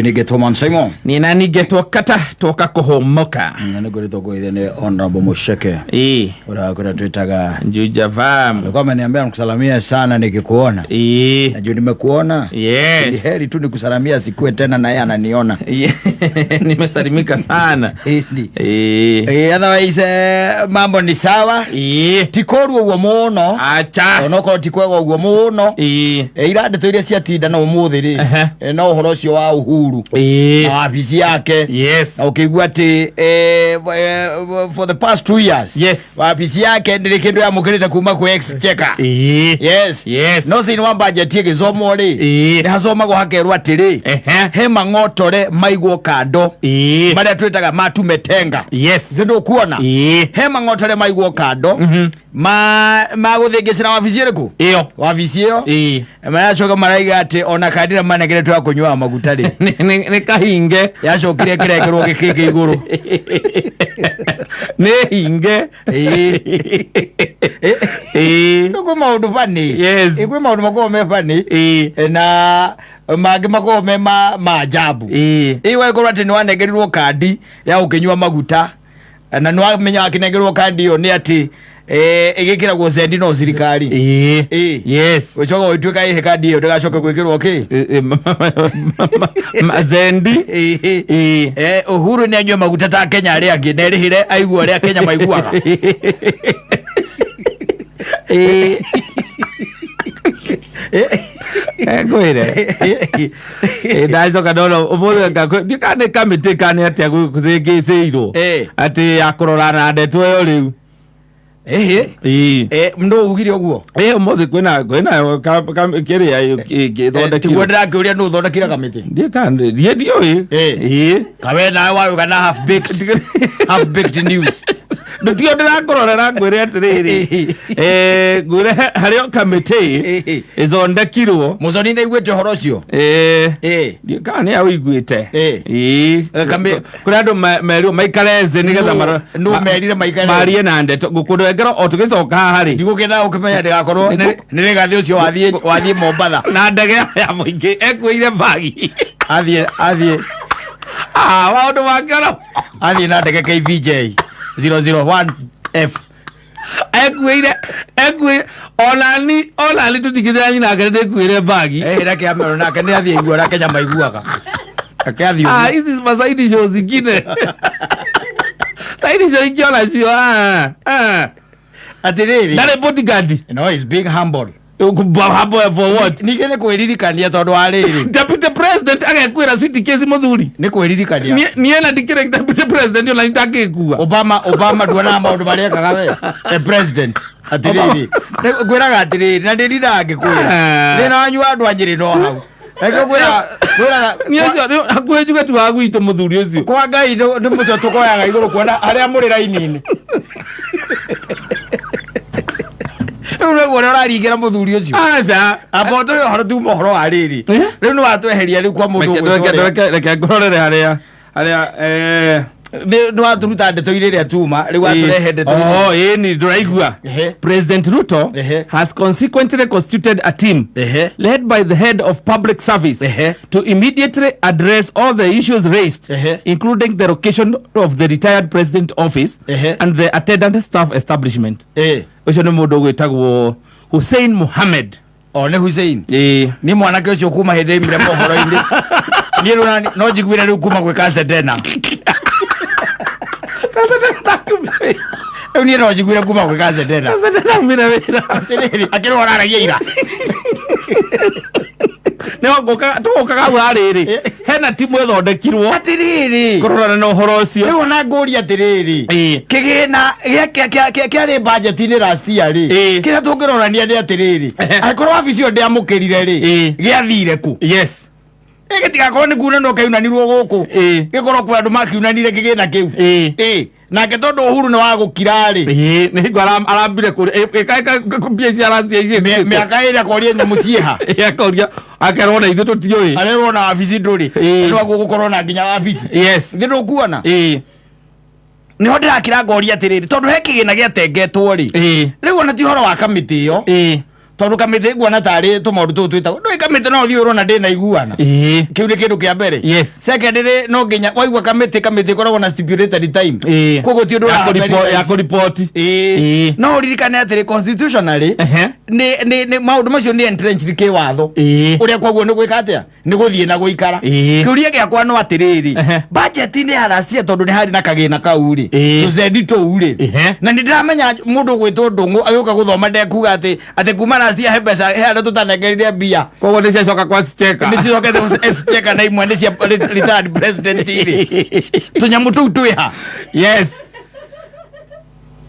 Nĩgetwo Man Simon. Niĩ nani ngetwo kata twoka kũhũmũka. Na nĩ ngoretwo ngũithia nĩ Honorable Musheke. Ĩĩ. Ũrĩa kũrĩa twĩtaga Juja Vam. Alikuwa ameniambia nikusalamia sana nikikuona. Ĩĩ. Na juu nimekuona. Ni Yes. heri tu nikusalamia sikue tena na yeye ananiona. Nimesalimika sana. Ĩĩ. Ĩĩ. Otherwise mambo ni sawa. Ĩĩ. Ti kũru ũguo mũno. Acha. Onokorwo ti kwega ũguo mũno. Ĩĩ. Ira ndeto iria ciatinda na ũmũthĩ rĩ. Ehe. No ũhoro ũcio wa Uhuru. Ĩĩ. Na wabici yake. Yes. Na ũkĩigua atĩ for the past 2 years wabici yake ndĩrĩ kĩndũ yamũkĩrĩte kuma kwĩ exchequer. Ĩĩ. Yes. Yes. No thĩinĩ wa budget ĩgĩcomwo rĩ, Ĩĩ. nĩ hacomagwo hakerwo atĩrĩ, Ehe. he mang'otore maigwo kando Ĩĩ. marĩa twĩtaga matumetenga. Yes. Nĩ ndũkuona Ĩĩ. he mang'otore maigwo kando ma magũthĩngĩcĩra wabici ĩrĩkũ? Ĩyo. Wabici ĩyo. Ĩĩ. Maracoka maraiga atĩ ona kandi ĩrĩa manegeretwo ya kũnyuaga maguta rĩ, Nĩ kahinge. yacokire ĩkĩrekerwo gĩkĩngĩ igũrũ. Nĩ hinge. Ĩĩ. Ĩĩ. Rĩu kwĩ maũndũ bani. Yes. Kwĩ maũndũ makoragwo me bani Ĩĩ. na mangĩ makoragwo me ma ajabu. Ĩĩ. Ĩ wegorwo atĩ nĩ wanengerirwo kandi ya gũkĩnyua maguta na nĩ wamenya wakĩnengerwo kandi ĩyo nĩ atĩ ĩgĩkĩragwo zendi no thirikari. Ĩĩ. Ĩĩ. Yes. Ũcoka ũgĩtuĩka ĩhe kandi ĩyo ndĩgacoke gwĩkĩrwo kĩ? Zendi. Ĩĩ. Ĩĩ. Uhuru nĩ anyue maguta ta Kenya arĩa angĩ na erĩhĩre aigua ũrĩa Kenya maiguaga. Ĩĩ. Ngwĩre. Ndacoka ndona ũmũthĩ ndiũĩ kana nĩ kamĩtĩ kana nĩ atĩa gũthĩngĩcĩirwo Ĩĩ. atĩ ya kũrora na ndeto ĩyo rĩu. Ĩhĩ. Ĩĩ. Nũ ugire ũguo? Ĩĩ, ũmũthĩ kwĩna kĩrĩa Tiguo ĩthondekirwo. ndĩrakĩũria nũ ũthondekire kamĩtĩ. Ndiũĩ kana ndiĩ ndiũĩ. Ĩĩ. Ĩĩ. Kawe nawe wauga na half baked news. Ndũtio ndĩrakũrorera ngwĩre atĩrĩrĩ, ngwĩre harĩ o kamĩtĩ Ĩĩ. ĩthondekirwo. Mũconi nĩ aiguĩte ũhoro ũcio? Ĩĩ. Ĩĩ. Ndiũĩ kana nĩ awĩiguĩte. Ĩĩ. Ĩĩ. Kũrĩ andũ merirwo maikare thĩ nĩgetha Nũ merire maikare thĩ? marie na ndeto ngũkũnengera o tũgĩcoka haha rĩ. Ndigũkĩenda ũkĩmenya ndĩgakorwo nĩ Rĩgathĩ ũcio wathiĩ Mombatha. Na ndege ya mũingĩ ekuĩire bagi. Athiĩ Ah, maũndũ make ona athiĩ na ndege KVJ 001F. Ekuĩire onani tũtingĩthĩra nyina nake ndĩkuĩre bagi. Reke amero nake nĩ athiĩ aigua ũrĩa Kenya maiguaga. Reke athiĩ Ah, ũguo. hizi masaidi show zingine, saidi show ingĩ onacio, ah, ah. Atĩrĩrĩ. Ndarĩ bodyguard. No, he's being humble. Hapo for what? Ningĩ nĩ kwĩririkania tondũ wa rĩrĩ. Deputy president agekuĩra suitcase, mũthuri. Nĩ kwĩririkania. Niĩ na ndikĩrĩ deputy president ona ndangĩkua. Obama nduonaga maũndũ marĩa ekaga we the president. Atĩrĩrĩ, ngwĩraga atĩrĩrĩ na ndĩriraga ngĩkwĩra. Ah. Thĩna wanyu wa andũ a Nyĩrĩ no hau. Reke ngwĩraga Niĩ ũcio hakuhĩ njuge tu wa gwitũ mũthuri ũcio. Kwa Ngai nĩ mũcio tũkoyaga igũrũ kuona harĩa mũrĩ raini-inĩ. Rĩu nĩguo ũrĩa ũraringĩra mũthuri ũcio. Aca. Amba ũtũhe ũhoro tuma ũhoro wa rĩrĩ. Eh? Rĩu nĩ watweheria rĩu kwa mũndũ Reke ũgwĩtwo reke ũrĩa. reke ngũrorere harĩa Nĩ watũruta ndeto irĩa tuma rĩu watũrehe ndeto. Oh, ĩĩ, ni ndũraigua. Ehe. President Ruto Ehe. has consequently constituted a team Ehe. led by the head of public service Ehe. to immediately address all the issues raised, Ehe. including the location of the retired president office Ehe. and the attendant staff establishment. Ĩĩ. Ũcio nĩ mũndũ ũgwĩtagwo Hussein Mohammed. O nĩ Hussein. Ĩĩ. Nĩ mwanake ũcio kuma hĩndĩ aimire mohoro-inĩ. Niĩ rĩu no njiguire rĩu kuma gwĩ Kasedena. Rĩu niĩ no njiguire kuma gwĩ Kasedena. Ndaumire wĩra. Atĩrĩrĩ, akĩrwo araragia ira. Tũgũkaga hau harĩrĩ hena timu ĩthondekirwo Atĩrĩrĩ. kũrorana na ũhoro ũcio. Rĩu ona ngũria atĩrĩrĩ. Ĩĩ. Kĩgĩna kĩarĩ budget-inĩ last year rĩ. Ĩĩ. Kĩrĩa tũngĩrorania nĩ atĩrĩrĩ. Ehe. Angĩkorwo wabici ĩyo ndĩamũkĩrire rĩ. Ĩĩ. Gĩathire kũ? Yes. Gĩtigakorwo nĩ kunanwo kĩaunanirwo gũkũ. Ĩĩ. Gĩkorwo kwĩ andũ makiunanire kĩgĩna kĩu. Ĩĩ. Ĩĩ. Nake tondũ Uhuru nĩ wa gũkira rĩ. Ĩĩ, nĩ hingo arambire kũrĩa mbia cia aracia. Mĩaka ĩrĩ akoria nyamũ ciĩha. Akoria akerwo na ithuĩ tũtiũĩ. Arerwo na wabici ndũrĩ. Ĩĩ. Nĩ waguo gũkorwo na nginya wabici. Yes. Thĩ ndũkuona. Ĩĩ. Nĩho ndĩrakĩra ngoria atĩrĩrĩ, tondũ he kĩgĩna gĩatengetwo rĩ. Ĩĩ. Rĩu ona ti ũhoro wa kamĩtĩ ĩyo. Ĩĩ. Tondũ kamĩtĩ nguona tarĩ tũmaũndũ tũu twĩtagwo ndũĩ kamĩtĩ no ũthiĩ ũrona ndĩ na iguana. Kĩu nĩ kĩndũ kĩa mbere. Secondly, no nginya waigua kamĩtĩ, kamĩtĩ ĩkoragwo na stipulated time. Koguo ti ũndũ Ya ũraha ya kũripoti. No ũririkane atĩrĩ, constitutionally nĩ maũndũ macio nĩ entrenched kĩwatho. Ũrĩa koguo nĩ gwĩka atĩa, nĩ gũthiĩ na gũikara. Kĩũria gĩakwa no atĩrĩrĩ, budget-inĩ ya last year, tondũ nĩ harĩ na kagĩna kau rĩ, tũzendi tũu rĩ, na nĩ ndĩramenya mũndũ ũgwĩtwo Ndũng'ũ agĩũka gũthoma ndekuga atĩ kuma last year he mbeca, he arĩa tũtanengerire mbia. Koguo nĩ ciacoka kwa exchequer. Nĩ cicokete exchequer, na imwe nĩ cia retired president rĩ, tũnyamũ tũu twĩha?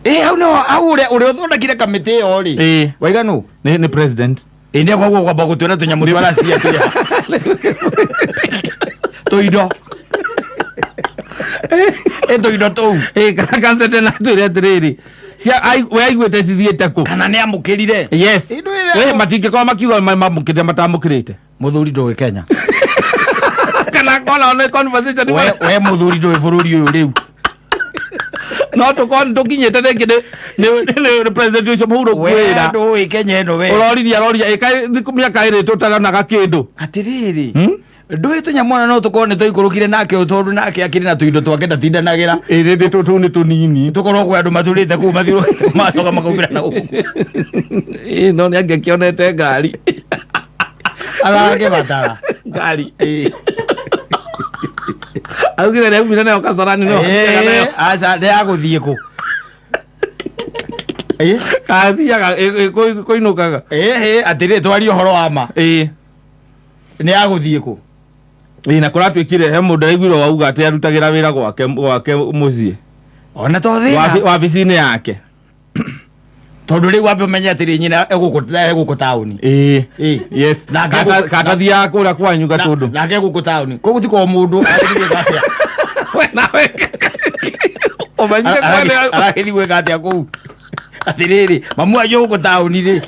Ĩ hau nĩho hau ũrĩa ũthondekire kamĩtĩ ĩyo rĩ, waiganũ? Nĩ president. Ĩ nĩ koguo kwamba gũtwĩra tũnyamũ twa last year twĩha, tũindo, ĩ tũindo tũu? Kansete na twĩre atĩrĩrĩ, we aiguĩte cithiĩte kũ? Kana nĩ amũkĩrire? Indo We matingĩkorwo makiuga mamũkĩrĩte matamũkĩrĩte. Mũthuri ndũĩ Kenya. Kana kona nĩ conversation. We mũthuri ndũĩ bũrũri ũyũ rĩu. No tũkorwo tũkinyĩte rĩngĩ nĩ president ũcio mũhuro We kwĩra ndũĩ Kenya ĩno we. Ũroririe aroria ĩka thikũ mĩaka ĩrĩ tũtaranaga kĩndũ. Atĩrĩrĩ, ndũĩ tũnyamũ ona no tũkorwo nĩ tũikũrũkire nake ũyũ, tondũ nake akĩrĩ na tũindo twake ndatindanagĩra. Ĩrĩ tũu nĩ tũnini. Tũkorwo kwĩ andũ matũrĩte kũu mathirũ macoka makaumĩra na gũkũ. Ĩ, no nĩ angĩakĩonete ngari. Arangĩbatara ngari augire nĩ aumire nayo Kasarani no. Aca, nĩ yagũthiĩ kũ? Kathiaga kũinũkaga. Ĩhĩ, atĩrĩ, twarie ũhoro wa ma. Nĩ yagũthiĩ kũ? Ĩ, na kũratuĩkire he mũndũ aiguire wauga atĩ arutagĩra wĩra gwake mũciĩ. Ona to thĩna. Wabici-inĩ yake. Tondũ rĩu wambe ũmenye atĩrĩ, nyina egũkũ taũni. Katathiaga kũrĩa kwanyu Gatũndũ. Nake gũkũ taũni koguo ti kwa mũndũ aragĩthiĩ gwĩka atĩa? We nawe ũmenyire kwene. Aragĩthiĩ gwĩka atĩa kũu? Atĩrĩrĩ, mamu wanyu gũkũ taũni rĩ,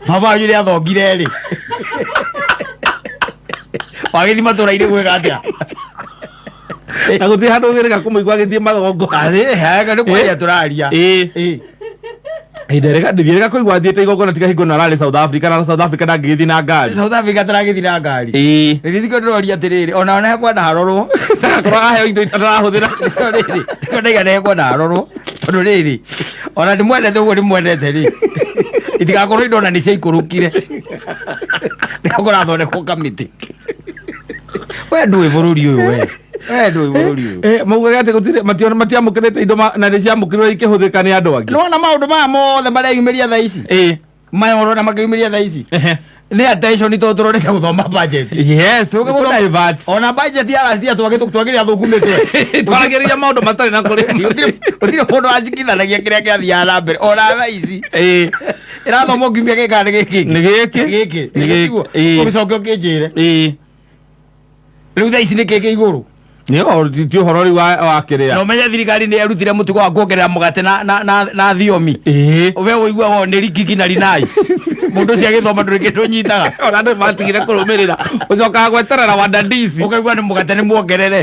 baba wanyu nĩ athongire rĩ, wagĩthiĩ matũra-inĩ gwĩka atĩa? Na gũtirĩ handũ ũngĩrĩga kũmũigua agĩthiĩ magongo. Nĩ kwaria tũraria. Ndĩrĩga kũigua athiĩte igongona tiga hingo na ararĩ South Africa, na South Africa ndangĩgĩthiĩ na ngari. South Africa tũragĩthiĩ na ngari. Gĩthĩ ndĩroria atĩrĩrĩ, ona ona hekwenda harorwo. Agakorwo aheo indo itarahũthĩra. Rĩrĩ nĩkĩo ndaiga nĩhekwenda harorwo, tondũ rĩrĩ, ona ndĩmwendete ũguo ndĩmwendete rĩ, itigakorwo indo ona nĩ ciaikũrũkire nĩko kũrathondekwo kamĩtĩ. We ndũĩ bũrũri ũyũ, we ndũĩ bũrũri ũyũ. Maugaga atĩ gũtirĩ matiamũkĩrĩte indo na nĩ ciamũkĩrwo ikĩhũthĩka nĩ andũ angĩ. Nĩwona maũndũ maya mothe mareyumĩria thaa ici? Maya ũrona makĩyumĩria thaa ici nĩ attention, tondũ tũrorete gũthoma budget. Tũke Divert. Ona budget ya last year twagĩrĩa thũku mĩtwe. Twaragĩrĩria maũndũ matarĩ na kũrĩ. Gũtirĩ mũndũ wacikithanagia kĩrĩa kĩrathiaga na mbere ona thaa ici. Ĩrathomwo kiumia gĩkĩ kana nĩ gĩkĩ? Nĩ gĩkĩ. Gĩkĩ. Nĩ gĩkĩ. Tiguo? Ũgĩcoke ũkĩnjĩre rĩu thaa ici nĩ kĩ kĩ igũrũ? Nĩ ti ũhoro rĩu wa kĩrĩa. Na ũmenye thirikari nĩ yarutire mũtugo wa kuongerera mũgate na thiomi. We ũiguaga nĩ rikiki na rinai, mũndũ ũcio agĩthoma ndũrĩ kĩndũ ũnyitaga. Ona andũ matigire kũrũmĩrĩra, ũcokaga gweterera wadadisi. Ũkaigua nĩ mũgate nĩ muongerere.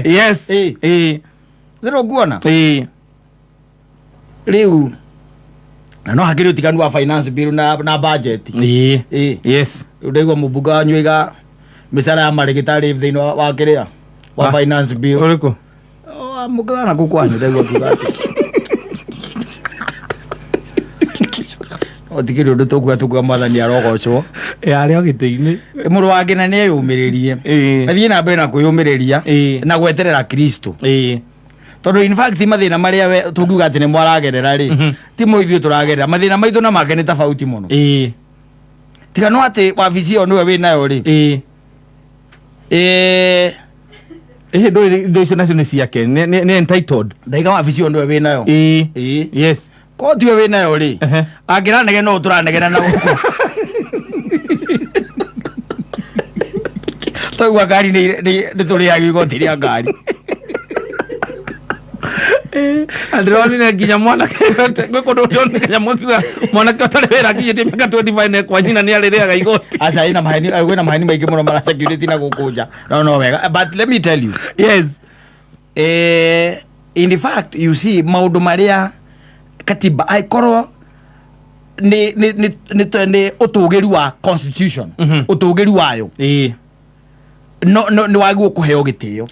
Thĩrĩ nguona rĩu na no hakĩrĩ ũtiganu wa finance bill na budget. Rĩu ndaigua mũmbunge wanyu aiga mĩcara ya marĩgĩtarĩ thĩinĩ wa kĩrĩa wa finance bill. Ũrĩkũ? Mũkĩra na kũu kwanyu, ndaigua akiuga atĩ otikĩrĩ ũndũ tũkuga mwathani arogocwo. Arĩ o gĩtĩ-inĩ. Mũrũ wa ngina nĩ eyũmĩrĩrie, athiĩ na mbere na kwĩyũmĩrĩria na gweterera Kristo, tondũ in fact mathĩna marĩa we tũngiuga atĩ nĩ mwaragerera rĩ, ti mo ithuĩ tũragerera. Mathĩna maitũ na make nĩ tofauti mũno. Tiga no atĩ wabici ĩyo nĩwe wĩ nayo rĩ. Ĩhĩ, ndũĩ indo icio nacio nĩ ciake, nĩ entitled. Ndaiga wabici ĩyo nĩwe wĩ nayo. Ko tiwe wĩ nayo rĩ, angĩranegena no tũranegena na gũkũ twaigua ngari nĩ tũrĩagio igoti rĩa ngari. Na ndĩronire nginya mwanake gwĩ kũndũ ndĩronire nginya mwakiuga mwanake ũtarĩ wĩra akinyĩtie mĩaka 25 na kwa nyina nĩ arĩrĩaga igoti. Aca, ĩna maheni, kwĩna maheni maingĩ mũno mara security na gũkũ nja, no wega, but let me tell you, in fact, you see, maũndũ marĩa katiba angĩkorwo Nĩ ũtũgĩru wa constitution, ũtũgĩru wayo no no nĩ wagĩrĩirwo kũheo gĩtĩo.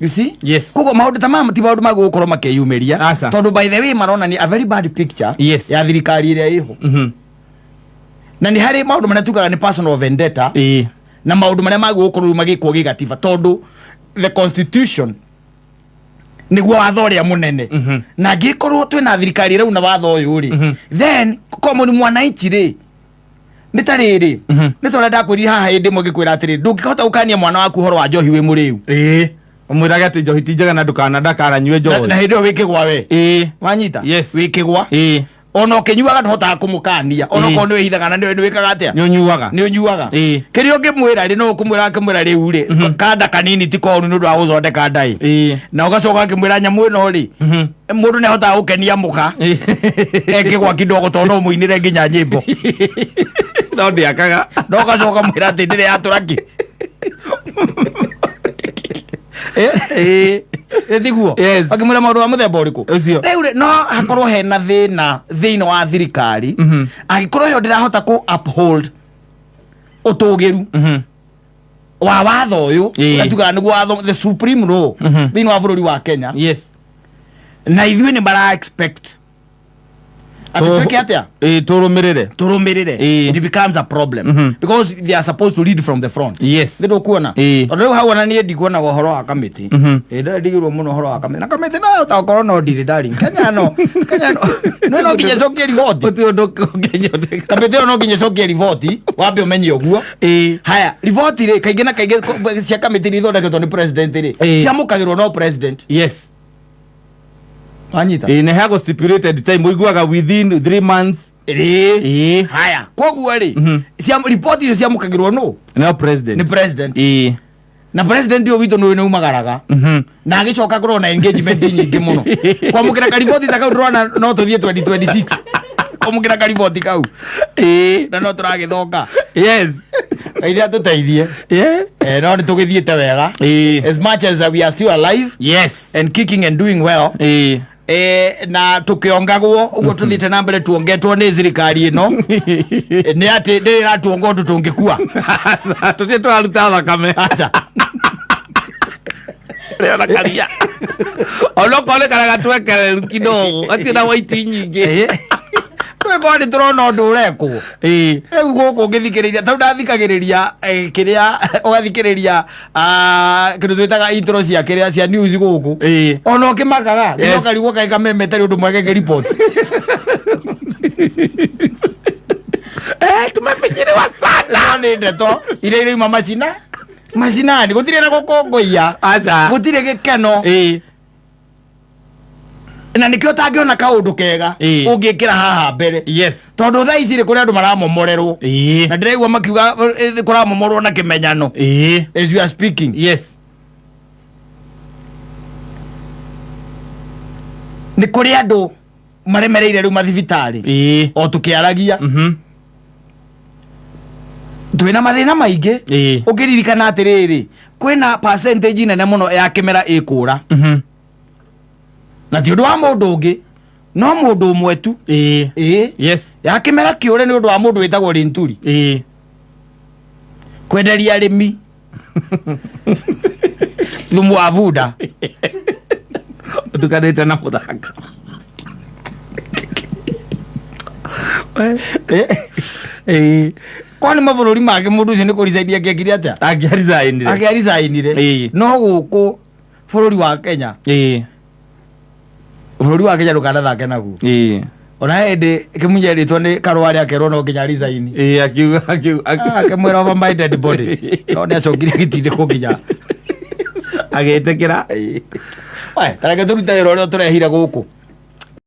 You see? Yes. Koguo maũndũ ta maya ti maũndũ magĩrĩirwo gũkorwo makĩyumĩria, Aca. tondũ by the way maronania a very bad picture ya thirikari ĩrĩa ĩho. Na nĩ harĩ maũndũ marĩa tugaga nĩ personal vendetta na maũndũ marĩa magĩrĩirwo gũkorwo rĩu magĩkwo gĩgatiba, tondũ the constitution nĩguo watho ũrĩa mũnene. Na angĩkorwo twĩna thirikari ĩrauna watho ũyũ rĩ, then common mwananchi rĩ, nĩ ta rĩrĩ, nĩ ta ũrĩa ndakwĩrire haha hĩndĩ ĩmwe ngĩkwĩra atĩrĩ, ndũngĩhota gũkania mwana waku ũhoro wa njohi wĩ mũrĩu. Ĩĩ, ũmwĩrage atĩ njohi ti njega na ndũkana ndakananyue njohi. Na hĩndĩ ĩyo wĩkĩgwa we. Wanyita? Yes. Wĩkĩgwa. Ona ũkĩnyuaga ndũhotaga kũmũkania, ona okorwo nĩ wĩhithaga na nĩ wĩkaga atĩa. Nĩ ũnyuaga. Nĩ ũnyuaga. Kĩrĩa ũngĩmwĩra rĩ, no ũkũmwĩra, akĩmwĩra rĩu rĩ, kanda kanini ti koru nĩ ũndũ wa gũthondeka ndaĩ. Na ũgacoka akĩmwĩra nyamũ ĩno rĩ, mũndũ nĩ ahotaga gũkenia mũka ekĩgwa kidogo, tondũ no mũinĩre nginya nyĩmbo. No ndĩakaga. No ũgacoka mwĩra atĩ ndĩrĩ yatũra kĩ. Ĩ tiguo? Yes. Akĩmwĩra maũndũ wa mũthemba ũrĩkũ? Ũcio. Rĩu rĩ, no hakorwo hena thĩna thĩinĩ wa thirikari angĩkorwo ĩyo ndĩrahota kũ uphold ũtũgĩru wa watho ũyũ, ũrĩa tugaga nĩguo watho, the supreme law thĩinĩ wa bũrũri wa Kenya. Na ithuĩ nĩ mara expect atĩ twĩke atĩa? Ĩĩ, tũrũmĩrĩre. Tũrũmĩrĩre. It becomes a problem because they are supposed to lead from the front. Nĩ ndũkuona? Tondũ rĩu hau ona niĩ ndikuonaga ũhoro wa kamĩtĩ. Ĩ ndigirwo mũno ũhoro wa kamĩtĩ, na kamĩtĩ no ta ũkorwo no ndirĩ darling. Kenya no, Kenya no no no nginya ĩcokie riboti. Gũtirĩ ũndũ ũngĩnyondeka. Kamĩtĩ ĩyo no nginya ĩcokie riboti, wambe ũmenye ũguo. Haya, riboti rĩ, kaingĩ na kaingĩ cia kamĩtĩ iria ithondeketwo nĩ president rĩ, ciamũkagĩrwo no president. Wanyita? Ĩĩ, na heagwo stipulated time, ũiguaga within 3 months. Rĩ. Haya, koguo rĩ, riboti icio ciamũkagĩrwo no No president. Nĩ president. Na president ũyũ witũ nĩ umagaraga na agĩcoka kũrona engagement nyingĩ mũno kwamũkĩra kariboti ta kau. Ndĩrona no tũthiĩ 2026 kwamũkĩra kariboti kau, na no tũragĩthonga. Ngai nĩ atũteithie. No nĩ tũgĩthiĩte wega, as much as we are still alive and kicking and doing well. Na tũkĩongagwo ũguo tũthiĩte na mbere tuongetwo nĩ thirikari ĩno. Nĩ atĩ ndĩrĩ ĩratuonga ũndũ tũngĩkua. Tũtirĩ tũraruta thakame. Aca. Rĩona karia onokorwo nĩ karĩa gatwekereru kidogo gatirĩ na waiti nyingĩ. Twĩkorwo nĩ tũrona ũndũ ũrekwo. Rĩu gũkũ ũngĩthikĩrĩria, tondũ ndathikagĩrĩria kĩrĩa ũgathikĩrĩria, kĩndũ twĩtaga intro cia kĩrĩa cia news gũkũ, ona ũkĩmakaga ũkarigwo kaĩ kameme tarĩ ũndũ mwega ngĩripoti. Tumefinyiriwa sana. No nĩ ndeto iria irauma macina macinani, gũtirĩ na gũkũngũiya. Aca. Gũtirĩ gĩkeno. Na nĩkĩo ũtangĩona kaũndũ kega ũngĩkĩra haha mbere, tondũ thaa ici rĩ, kũrĩ andũ maramomorerwo, na ndĩraigua makiuga kũramomorwo na kĩmenyano as you are speaking. Nĩ kũrĩ andũ maremereire rĩu mathibitarĩ o tũkĩaragia. Twĩna mathĩna maingĩ. Ũkĩririkana atĩrĩrĩ, kwĩna percentage nene mũno ya kĩmera ĩkũra, na ti ũndũ wa mũndũ ũngĩ, no mũndũ ũmwe tu. Ĩĩ. Ya kĩmera kĩũre nĩ ũndũ wa mũndũ wĩtagwo Linturi kwenderia arĩmi thumu wa bunda ũtukanĩte na mũthanga. Kwa nĩ mabũrũri mangĩ mũndũ ũcio nĩ kũricaini angĩekire atĩa? Angĩaricainire. Angĩaricainire. No gũkũ bũrũri wa Kenya, bũrũri wa Kenya ndũkanathake naguo. Ona hĩndĩ kĩmunye rĩtwa nĩ karũa akerwo no nginya resign. Ĩĩ, akiuga Akĩmwĩra over my dead body, no nĩ acokire gĩtindĩkwo nginya agĩtĩkĩra. We, tareke tũrute wĩra ũrĩa ũtũrehire gũkũ.